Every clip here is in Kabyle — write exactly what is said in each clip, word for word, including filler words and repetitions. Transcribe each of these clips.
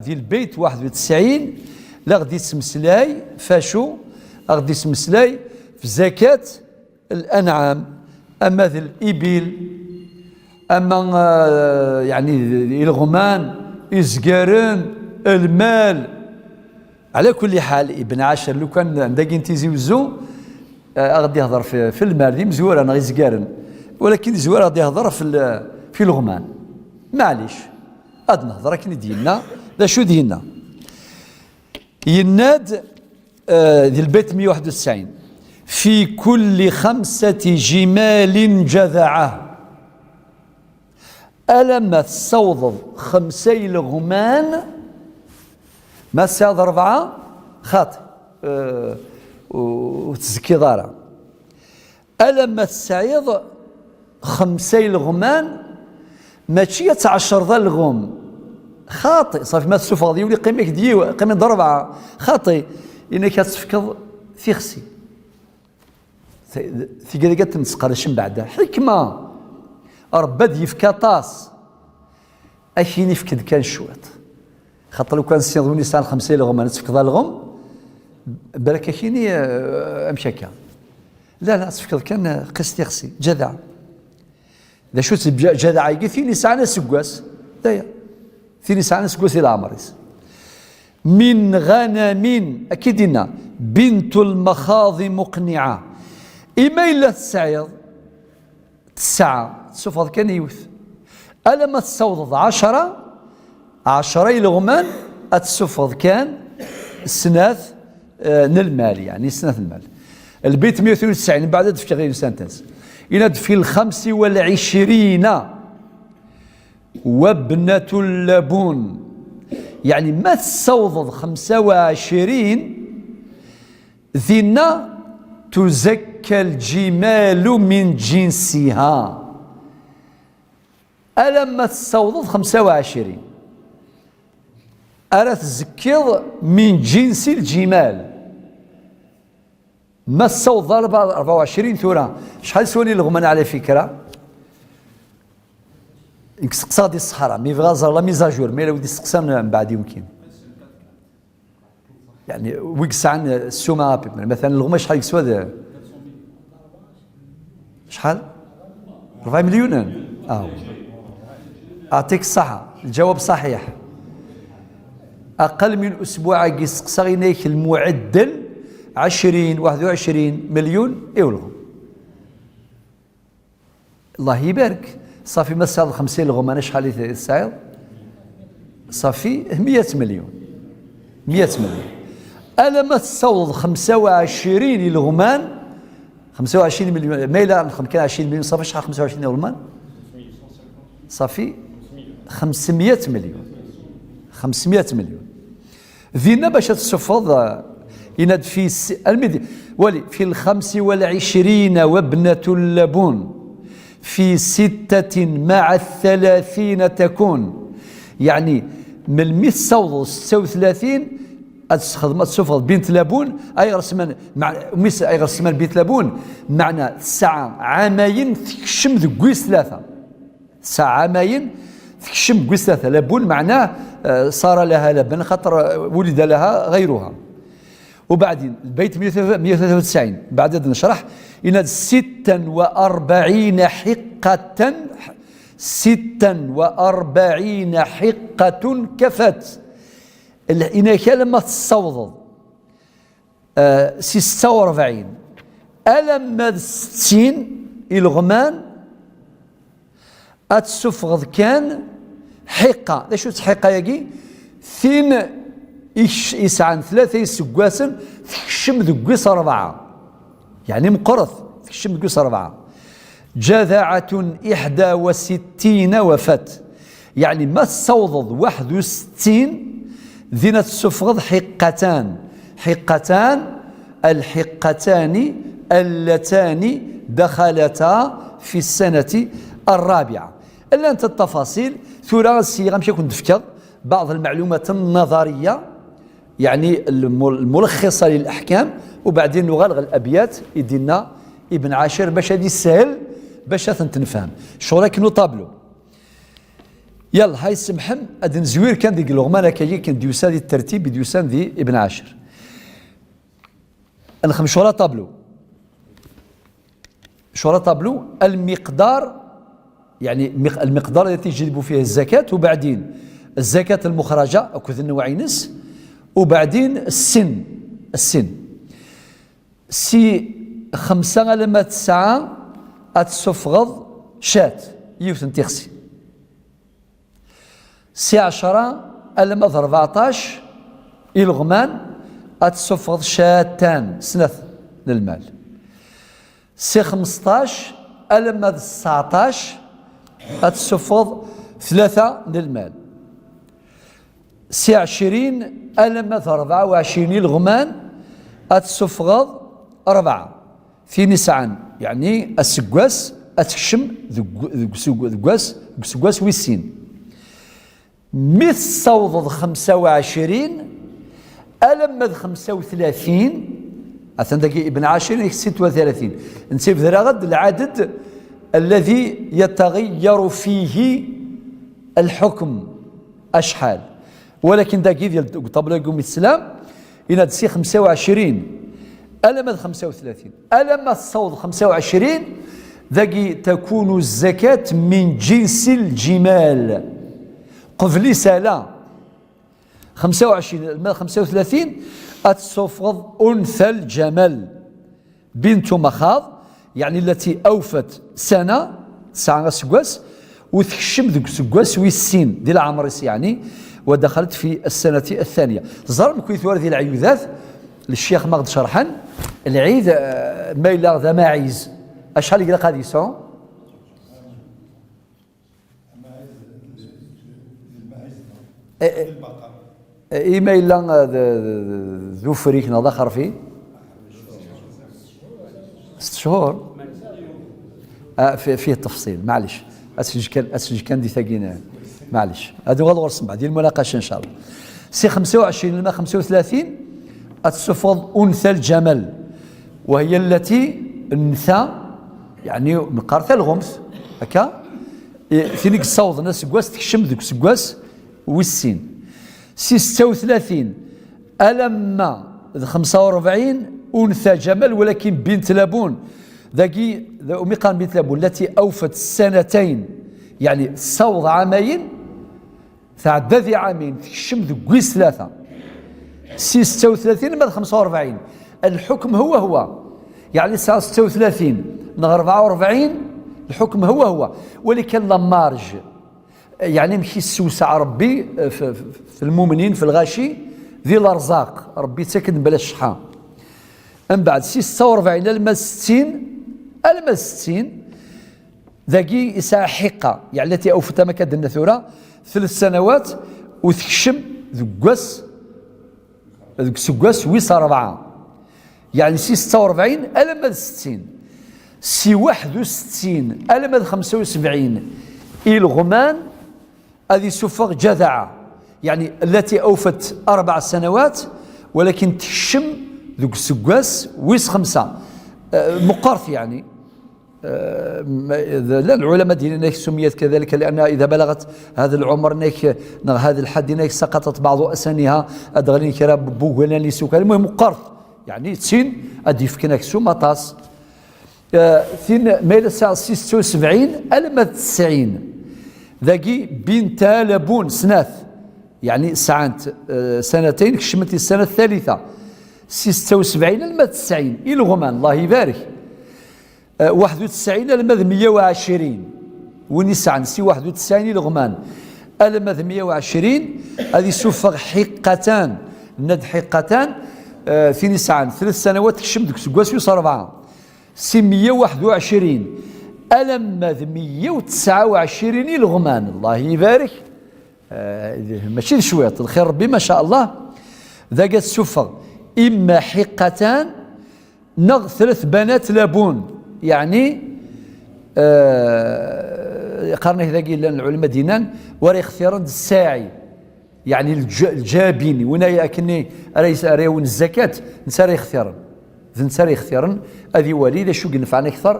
Di lbeyt waḥed u tesɛin, la ɣ-d-yettmeslay f acu? A ɣ-d-yettmeslay f zakat l-anɛam, ama d l-ibil, ama, eh, yeɛni, d, d ileɣman, izgaren, lmal. Ɛla kulli ḥal, Ibn Ɛacir, lukan dagi n Tizi Wezzu, eh, a ɣ-d-ihḍer f, f lmal, d imezwura neɣ izgaren, walakin izwar a ɣ-d-ihḍer f l-, f ileɣman. Maɛlic, ad nehḍer akken i d-yenna. D acu i d-yenna? Yenna-d, eh, di lbeyt meyya u waḥed u tesɛin: "Fi kulli xamsati jimalin jadaɛa." Alamma tessawḍeḍ xemsa ileɣman, ma tesɛiḍ rebɛa, xaṭi, eh, ur, ur tzekkiḍ ara. Alamma tesɛiḍ xemsa ileɣman, mačči ad tɛecreḍ alɣem. Xaṭi, ṣafi, ma tessufɣeḍ yiwen, iqqim-ak-d yiwen, qqimen-d rebɛa. Xaṭi, inek ad tefkeḍ tixsi. Tigad-agi ad ten-nesqerdec mbeɛd. Ḥikma! Ṛebbi ad yefk aṭas. Akini, efk-d kan cwiṭ. Xaṭer lukan tessineḍ win yesɛan xemsa ileɣman, ad tefkeḍ alɣem, balak akini, eh, amek akka? La, la, ad tefkeḍ kan, eh, qis tixsi, jadaɛ. D acu-tt jadaɛ-agi? Tin yesɛan aseggas, d aya. Tin yesɛan aseggas di leɛmer-is. Min ɣanamin, akka i d-inna, bintu lmaxaḍi muqniɛa. Ima yella tesɛiḍ tesɛa, tessufɣeḍ kan yiwet. Alamma tessawḍeḍ ɛecṛa, ɛecṛa ileɣman, ad tessufɣeḍ kan snat, eh, n lmal, yeɛni snat n lmal. Lbeyt meyya u tesɛin, mbeɛd ad d-fkeɣ yiwen sentence. Yenna-d: "Fi lxamsi wal ɛicrina wabnatu labun." Yeɛni ma tessawḍeḍ xemsa u ɛecrin, dinna tuzakka lǧimalu min ǧinsiha. Alamma tessawḍeḍ xemsa u ɛecrin, ara tzekkiḍ min ǧinsi lǧimal. Ma tessawḍeḍ rebɛa u ɛecrin tura, acḥal swan ileɣman ɛla fikra? Nekk steqsaɣ di ṣṣeḥra, mi bɣiɣ ad ẓreɣ la mise à jour, ma yella wid isteqsan mbeɛd yumkin. Yeɛni, wi yesɛan ssuma à peu près. Matalan, lɣum acḥal yeswa d, acḥal? Rebɛa imelyunen? Aw. Aɛṭik ṣṣaḥa. Lǧawab ṣaḥiḥ. Aqal min usbuɛ-agi steqsaɣ, yenna-yak lmuɛeddel ɛecrin, waḥed u ɛecrin melyun i ulɣum. Allah ibarek. Ṣafi, ma tesɛiḍ xemsa ileɣman, acḥal i t-, i tesɛiḍ? Ṣafi, meyya melyun. Meyya melyun. Alamma tessawḍeḍ xemsa u ɛecrin ileɣman, xemsa u ɛecrin melyun, ma yella nxeddem kan ɛecrin melyun, ṣafi, acḥal xemsa u ɛecrin ileɣman? Ṣafi, xemsemya melyun. Xemsemya melyun. Dinna bac ad tessufeḍ, eh, yenna-d fi s-, almi d-, wali, fi lxamsi wal ɛecrina wabnatu labun, fi sittatin maɛa tlatina takun. Yeɛni, melmi tessawḍeḍ setta u tlatin, ad tesxedmeḍ, ad tessufɣeḍ bint labun, ayɣer semman, mea-, mis-, ayɣer semman bint labun? Meɛna tesɛa ɛamayen tekcem deg wis tlata. Tesɛa ɛamayen tekcem deg wis tlata. Labun, meɛnah, eh, ṣara laha laban, xaṭer, eh, wulida laha ɣayruha. Ubeɛdin, lbeyt meyya u tlatin u tesɛin, mbeɛd ad necreḥ, yenna-d: "Sittan wa arbaɛina ḥiqqatan, sittan wa arbaɛina ḥiqqatun kafat." L-, yenna-k alamma tessawḍeḍ, eh, si setta u rebɛin alamma d settin ileɣman, ad tessufɣeḍ kan ḥiqqa. D acu-tt ḥiqqa-yagi? Tin ikc-, yesɛan tlata iseggasen, tekcem deg wis rebɛa. Yeɛni meqqret, tekcem deg wis rebɛa. Jadaɛatun iḥda wa sittina wafat. Yeɛni ma tessawḍeḍ waḥed u settin, din ad tessufɣeḍ ḥiqqatan. Ḥiqqatan, alḥiqqatani allatani daxalata fi ssanati arrabiɛa. Llant ttafaṣil, tura ad syiɣ amek ad kent-d-fkeɣ baɛḍ lmeɛlumat nnaḍariya, yeɛni lmu-, lmulxisa lil aḥkam, ubeɛdin nuɣal ɣer labyat i d-inna Ibn Ɛacir bac ad yishel, bac ad tent-nefhem. Ccɣel akken uṭablu. Yalla, ha isemḥem, ad nezwir kan deg leɣman akka-yi, kan d-yusa di tertib i d-yusan di Ibn Ɛacir. Ad nexmec ɣur-a tablu. Ɣur-a tablu, المقدار، يعني مق-، المقدار الذي تجب فيه الزكاة، وبعدين الزكاة المخرجة، أكد النوع ينس، وبعدين السن، السن. Si xemsa alamma d tesɛa ad tessufɣeḍ cat, yiwet n tixsi. Si ɛecra alamma d rbeɛṭac ileɣman ad tessufɣeḍ catan, snat n lmal. Si xmesṭac alamma d sseɛṭac ad tessufɣeḍ tlata n lmal. Si ɛecrin alamma d rebɛa u ɛecrin ileɣman ad tessufɣeḍ rebɛa. Tin isɛan, yeɛni aseggas, ad tekcem deg, deg useg-, deg wass, deg useggas wis sin. Mi tessawḍeḍ xemsa u ɛecrin alamma d xemsa u tlatin, atan dagi Ibn Ɛacir, nek ست وثلاثين, netta yebder-aɣ-d العدد الذي يتغير فيه الحكم acḥal. Walakin dagi di ṭabla n Islam, yenna-d si xemsa u ɛecrin alamma d xemsa u tlatin, alamma tessaweḍ xemsa u ɛecrin, dagi تكون الزكاة من جنس الجمال. Qbel isala, xemsa u ɛecrin alamma d xemsa u tlatin, ad tessufɣeḍ أنثى الجمل. بنت مخاض، يعني التي أوفت سنة، تسعة أسقاس، وتكشم ذك سقاس ويسين دي العمر يعني، ودخلت في السنة الثانية. زرم كويت وردي العيوذات، للشيخ مغد شرحا، العيد، آه، ما إلا ذا ماعيز. أشحال يقلق هذه سون؟ Eh, eh, eh, i ma yella, eh, d, d, d ufrik neɣ d axerfi? Sett cchur. Ah, fi, fi tefṣil, maɛlic. Ad s-neǧǧ kan, ad s-neǧǧ kan di tagi, n-, maɛlic. Ad uɣal ɣur-s mbeɛd, di lmunaqaca, ncallah. Si xemsa u ɛecrin alamma xemsa u tlatin, ad tessufɣeḍ أنثى الجمل، وهي التي, nnta, yeɛni, neqqar talɣumt, akka? I, tin i yessawḍen aseggas, tekcem deg useggas wis sin. Si setta u tlatin alamma d xemsa u rebɛin, أنثى جمل, walakin bint labun. Dagi, d umi qqaren bint labun, التي أوفت سنتين, yeɛni, tessaweḍ ɛamayen, tɛedda di ɛamayen, tekcem deg wis tlata. Si setta u tlatin alamma d xemsa u rebɛin, الحكم هو هو. Yeɛni, tesɛa setta u tlatin neɣ rebɛa u rebɛin, الحكم هو هو. Walakin la marge, yeɛni, amek i yessewseɛ Rebbi, eh, f, f, f lmumnin, f lɣaci, di lerzaq. Rebbi yettak-d mebla cceḥḥa. Mbeɛd, si setta u rebɛin alamma d settin, alamma d settin, dagi yesɛa ḥiqqa, yeɛni, التي أوفت, am akka d-nenna tura, ثلاث سنوات, u tekcem deg wass, deg useggas wis rebɛa, yeɛni si setta u rebɛin alamma d settin. Si waḥed u settin alamma d xemsa u sebɛin ileɣman ad isuffeɣ جذعة, yeɛni, التي أوفت أربع سنوات, walakin tekcem deg useggas wis xemsa. Eh, meqqert, yeɛni. Eh, ma, d, llan lɛulama d-yennan-ak سميت كذلك لأن إذا بلغت هذا العمر, nek, neɣ هذا الحد, nek, سقطت بعض أسنانها, ad d-ɣlin kra n wuglan n isukal. Lmuhim, meqqert, yeɛni, d tin ad d-yefken aksum aṭas. Eh, tin, ma yella tesɛa si setta u sebɛin alamma d tesɛin, dagi بنتا لبون, snat, yeɛni, sɛant, eh, سنتين, kecment i السنة الثالثة. Si setta u sebɛin alamma d tesɛin ileɣman, Allah ibarek. Eh, waḥed u tesɛin alamma d meyya u ɛecrin. Win yesɛan si waḥed u tesɛin ileɣman alamma d meyya u ɛecrin, ad isuffeɣ ḥiqqatan. Nenna-d ḥiqqatan, eh, tin yesɛan tlata سنوات, tekcem deg useggas wis rebɛa. Si meyya u waḥed u ɛecrin alamma d meyya u tesɛa u ɛecrin ileɣman. Allah ibarek. Eh, mačči d cwiṭ, lxir Rebbi, ma sha Allah. Dagi ad tsuffeɣ imma ḥiqqatan neɣ tlata بنات لبون, yeɛni, eh, qqaren-ak dagi, llan lɛulama d-yennan, wara yextiren d ssaɛi, yeɛni lǧ-, lǧabin, win ay akken ara yes-, ara yawen zzakat, netta ara yextiren. D netta ara yextiren, ad iwali d acu i yenfɛen akter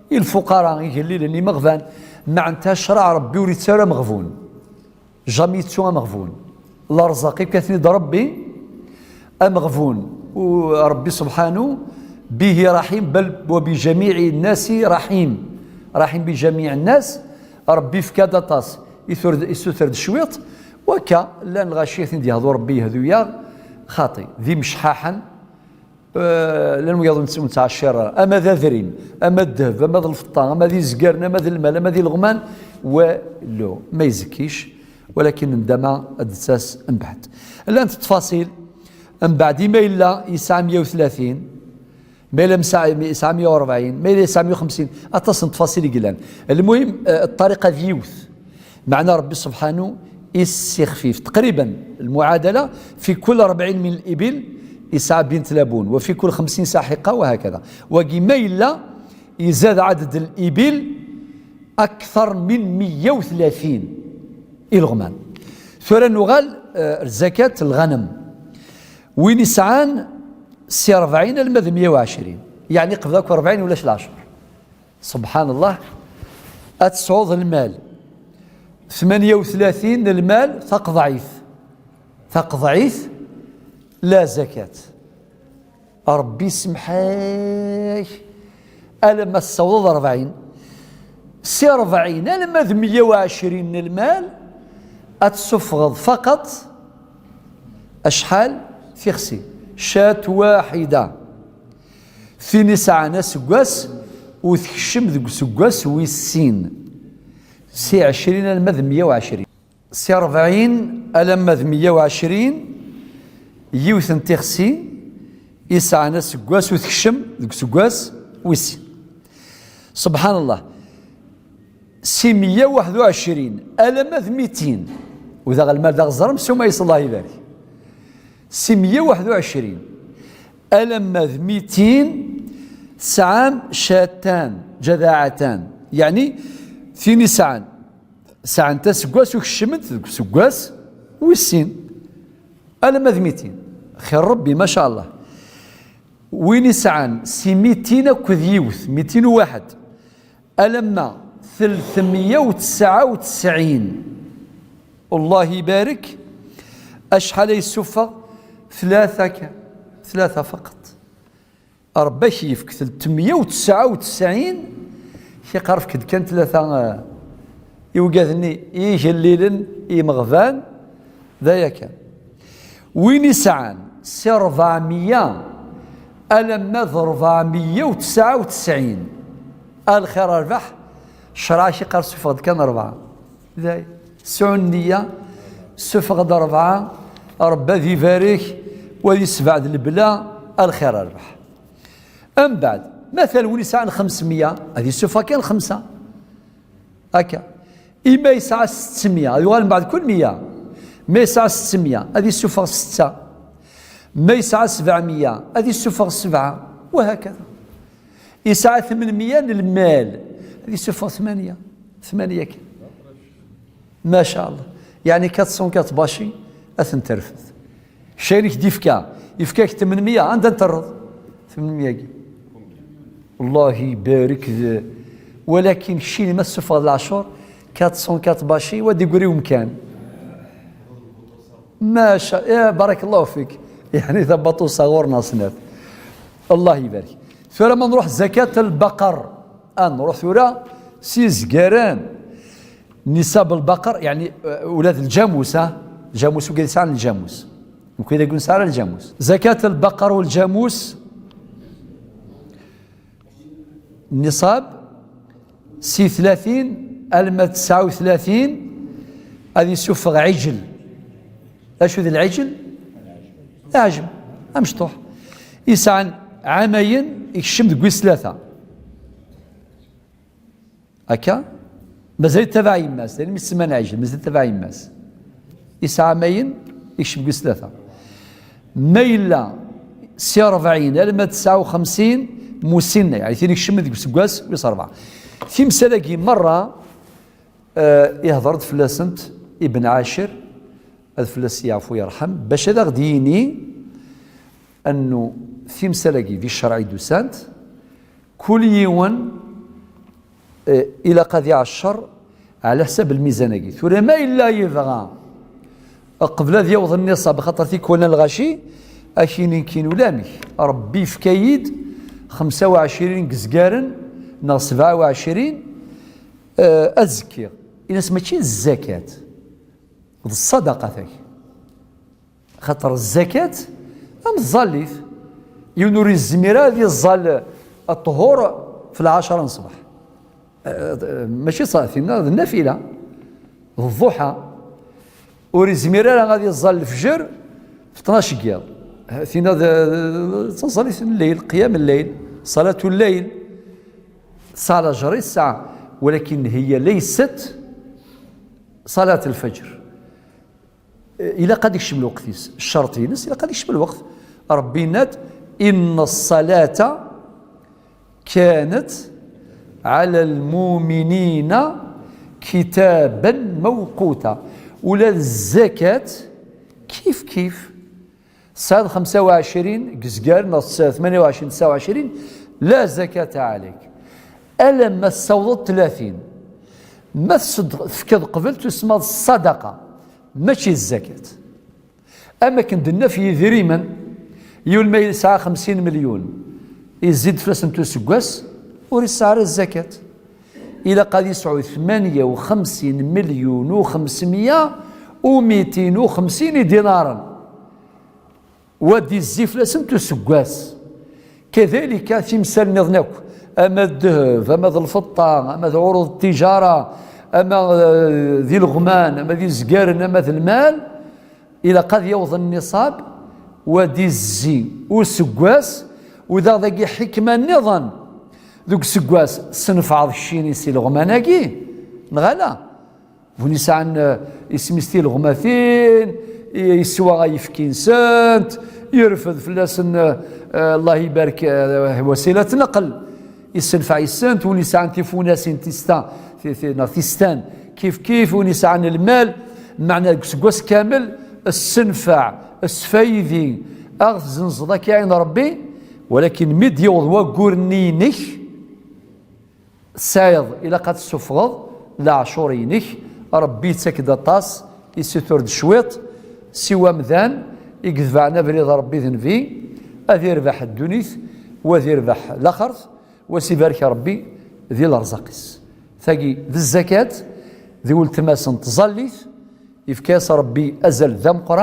i lfuqara, igellilen, imeɣban. Meɛna ccṛeɛ Rebbi ur ittarra ameɣbun. Jamais yettu ameɣbun. Larzaq yefka-ten-id Rebbi, ameɣbun. U Rebbi subḥanu, bihi raḥim, bal wa bi jamiɛi nnasi raḥim. Raḥim bi jamiɛi nnas, Rebbi yefka-d aṭas, itur-, isuter-d cwiṭ, wakka, llan lɣaci i ten-d-yehdu Rebbi yehdu-yaɣ, xaṭi, d imecḥaḥen, Eh, llan wiyaḍ ur nettɛaccir ara, ama d adrim, ama d ddheb, ama d lfeṭṭa, ama d izgaren, ama d lmal, ama d ileɣman, walu, ma yezkic, walakin ndama ad d-tas mbeɛd. Llant ttfaṣil, mbeɛd, ima yella yesɛa meyya u tlatin, ma yella msa-, yesɛa meyya u rebɛin, ma yella yesɛa meyya u xemsin, aṭas n ttfaṣil i yellan. Lmuhim, eh, ṭṭariqa d yiwet. Meɛna Rebbi subḥanu yessixfif. Taqriban, lmuɛadala, fi kul rebɛin min libil yesɛa bint labun, wa fi kul xemsin yesɛa ḥiqa, wa hakada. Wagi ma yella, izad ɛaded libil akter min meyya u tlatin ileɣman. Tura nuɣal, eh, zakat lɣanem. Win yesɛan si rebɛin alma d meyya u ɛecrin, yeɛni qbel akk rebɛin ulac leɛcur. Subḥan Allah, ad tesɛuḍ lmal, tmanya u tlatin n lmal taqeḍɛit, taqeḍɛit la zakat. Rebbi semḥ-ak, alamma tessawḍeḍ rebɛin, si rebɛin alamma d meyya u ɛecrin n lmal, ad tessufɣeḍ faqat acḥal? Tixsi, chat waḥida. Tin isɛan aseggas u tekcem deg useggas wis sin, si ɛecrin alma d meyya u ɛecrin. Si rebɛin alamma d meyya u ɛecrin, yiwet n tixsi isɛan aseggas u tekcem deg useggas wis sin. Subḥan Allah. Si meyya u waḥed u ɛecrin alamma d mitin, u daɣ lmal d aɣezrem, suma yes Allah ibarek. Si meyya u waḥed u ɛecrin alamma d mitin, tesɛam catan, jadaɛatan, yeɛni tin isɛan, sɛant aseggas u kecment deg useggas wis sin, alamma d mitin. Xir Rebbi, maca Allah. Win isɛan si mitin akked yiwet, mitin u waḥed, alamma tletmeyya u tesɛa u tesɛin. Allah ibarek. Acḥal ay yessufeɣ? Tlata kan. Tlata faqat. Rebbi ak yefk tletmeyya u tesɛa u tesɛin, iqerref-k-d kan tlata, eh, iwgaden-nni i igellilen, i imeɣban, d aya kan. Win isɛan si rebɛemeyya alamma d rebɛemeyya u tesɛa u tesɛin, a lxir a rrbeḥ, ccṛeɛ ak iqqar sufeɣ-d kan rebɛa. D aya. Sɛu nniya, sufeɣ-d rebɛa, Rebbi ad ibarek, wa ad isbeɛd lebla, a lxir a rrbeḥ. Mbeɛd, matal win isɛan xemsemya, ad issufeɣ kan xemsa. Akka. Ima yesɛa settemya, ad yuɣal mbeɛd kul meyya. Ma yesɛa settemya, ad issufeɣ setta. Ma yesɛa sebɛemya, ad issufeɣ sebɛa. Wa hakada. Yesɛa tmenmya n lmal, ad issufeɣ tmanya. Tmanya kan. Maca Allah. Yeɛni quatre cent quatre baci, ad ten-terfed. Kečč ayen i k-d-ifka, ifka-k tmenmya, anda n-terreḍ? Tmenmya-agi. Allah ibarek d-, walakin keččini ma tessufɣeḍ leɛcur, quatre cent quatre baci, wa d-igri umkan. Maca, ya, barakallahu fik. Yeɛni tabaṭusa ɣur-neɣ snat. Allah ibarek. Tura ma nruḥ zakat lbaqer. A nruḥ tura s izgaren. Nisab lbaqer, yeɛni, eh, ula d lǧamus, ha? Lǧamus, ugad yesɛan lǧamus. Nekk d agun sɛa lǧamus. Zakat lbaqer u lǧamus, nisab, si tlatin alma d tesɛa u tlatin, ad isuffeɣ ɛijel. D acu d lɛijel? D aɛjem, amecṭuḥ. Yesɛan ɛamayen, ikcem deg wis tlata. Akka? Mazal yettabaɛ yemma-s, d ayen mi s-semman ɛijel, mazal yettabaɛ yemma-s. Yesɛa ɛamayen, ikcem deg wis tlata. Ma yella si rebɛin alma d tesɛa u xemsin, musinna, yeɛni tin ikecmen deg useggas wis rebɛa. Timsal-agi merra, eh, ihder-d fell-asent Ibn Ɛacir, ad fell-as yeɛfu yerḥem, bac ad aɣ-d-yini annu timsal-agi di ccreɛ i d-usant, kul yiwen, eh, ilaq ad iɛeccer Ɛla ḥsab lmizan-agi. Tura ma yella yebɣa qbel ad yaweḍ nniṣab, xaṭer tikwal n lɣaci, ad k-inin ulamek. Ṛebbi yefka-yi-d xemsa u ɛecrin n yezgaren neɣ sebɛa u ɛecrin, eh, ad zkiɣ. Ini-as mačči d zzakat, d ṣṣadaqat-ak. Xaṭer zzakat am tẓallit. Yiwen ur yezmir ara ad iẓẓal ṭṭhur f lɛecṛa n ṣṣbeḥ. Eh, mačči ṣ-, tinna d nnafila, d ḍḍuḥa. Ur yezmir ara ad iẓẓal lefjer f tnac n yiḍ. Tinna d, d, d taẓallit n lleyl, qiyam lleyl, ṣalatu lleyl. Tesɛa lajer i tesɛa, walakin hiya laysat ṣalat lfajr. Ilaq ad ikcem lweqt-is. Ccerṭ-ines, ilaq ad ikcem lweqt. Ṛebbi yenna-d: "Inna ṣṣalata kanat ɛala lmuminina kitaban mawquta." Ula d zzakat kif kif. Tesɛiḍ xemsa u ɛecrin deg yezgaren neɣ tmanya u ɛecrin, tesɛa u ɛecrin, la zakata ɛalayk. Alamma tessawḍeḍ tlatin, ma tṣeddq-, tefkiḍ qbel, tusemmaḍ ṣṣadaqa, mačči d zzakat. Am akken d-naf yidrimen, yiwen ma yesɛa xemsin milyun, yezzi-d fell-asen useggas, ur yesɛi ara zzakat. Ilaq ad yesɛu tmanya u xemsin milyun u xemsemya u mitin u xemsin idinaren. Wa d-izzi fell-asen useggas. Kadalika timsal nniḍen akk, ama d ddheb, ama d lfeṭṭa, ama d ɛuruḍ n tijara, ama, eh, d ileɣman, ama d izgaren, ama d lmal, ilaq ad yaweḍ nniṣab, wa d-izzi useggas, u daɣ dagi ḥikma nniḍen, deg useggas tesnefɛeḍ keččini si leɣman-agi, neɣ ala? Win yesɛan, eh, isem-is tileɣmatin, i-, yeswa ayefki-nsent, yerfed fell-asen, eh, eh, Allah ibarek, eh, wasilat naql, yessenfeɛ yes-sent. Win yesɛan tifunasin, tista, ti-, ti-, neɣ tistan, kif kif. Win yesɛan lmal, meɛna deg useggas kamel, ssenfeɛ, sfaydi, ad ɣ-tzenzeḍ akka i Ṛebbi, walakin mi d-yewweḍ waggur-nni-inek, tesɛiḍ, ilaq ad tessufɣeḍ leɛcur-inek. Ṛebbi yettak-d aṭas, yessutur-d cwiṭ, siwa amdan i yetebɛen abrid n Ṛebbi d Nnbi, ad irbeḥ ddunit, u ad irbeḥ laxert, u ad s-ibarek Ṛebbi di lerẓaq-is. Tagi d zzakat, d weltma-s n tẓallit, yefka-yas Ṛebbi azal d ameqqran.